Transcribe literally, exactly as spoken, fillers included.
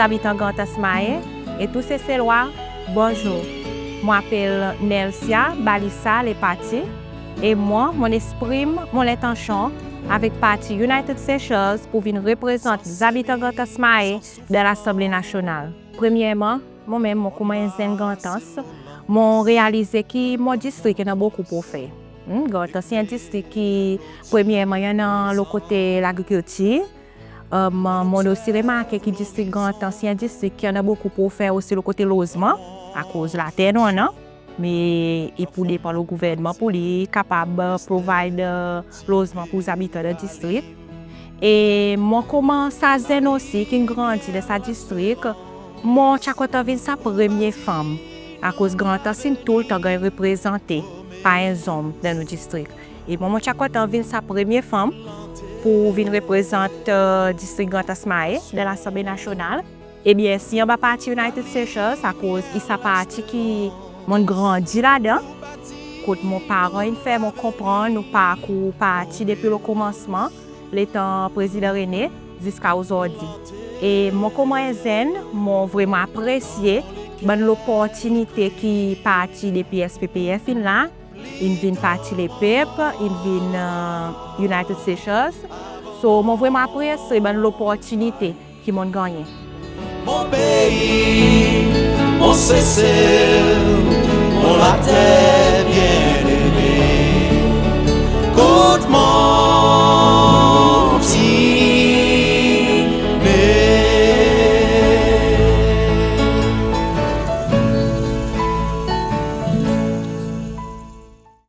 zabitan Grand Anse Mahé e tou Seselwa, bonzour. Mon apel Nelsia Balisa Lepati e mwan, mon eksprim mon lentansyon avek parti United Seychelles pour vin reprezant zabitan Grand Anse Mahé dan Lasanble Nasyonal. Premyerman, mwan menm, mon konman en zenn Grand Anse, mon realize ki mon distrik i annan bokou pour fer. Hmm, Grand Anse i en distrik ki, premyerman, i annan lo kote lagrikiltir. Em, mon osi remarke ki distrik Grand Anse i en distrik ki annan bokou pour fer osi lo kote lozman, akoz later nou annan, me i pou depan lo gouvernman pour li kapab, eh, provide, eh, lozman pour zabitan dan distrik. E mwan konman sa zenn osi ki'n grandi dan sa distrik, mon ti a kontan vin sa premye fanm, akoz Grand Anse in toultan ganny reprezante par en zonm dan nou distrik. E mwan, mon ti a kontan vin sa premye fanm pour vin reprezant, eh, distrik Grand Anse Mahé dan Lasanble Nasyonal. E byensir anba parti United Seychelles, akoz i sa parti ki mon'n grandi ladan, kot mon paran in fer mon konpran nou parkour parti depi lo konmansman, letan Prezidan René, ziska ozordi. E mwan konman en zenn, mon vreman apresye bann loportinite ki parti depi S P P F in la, in vin Parti Lepep, in vin, eh, United Seychelles. So, mon vreman apresye bann loportinite ki mon'n gannyen. Mon pei, mon Sesel, mon later.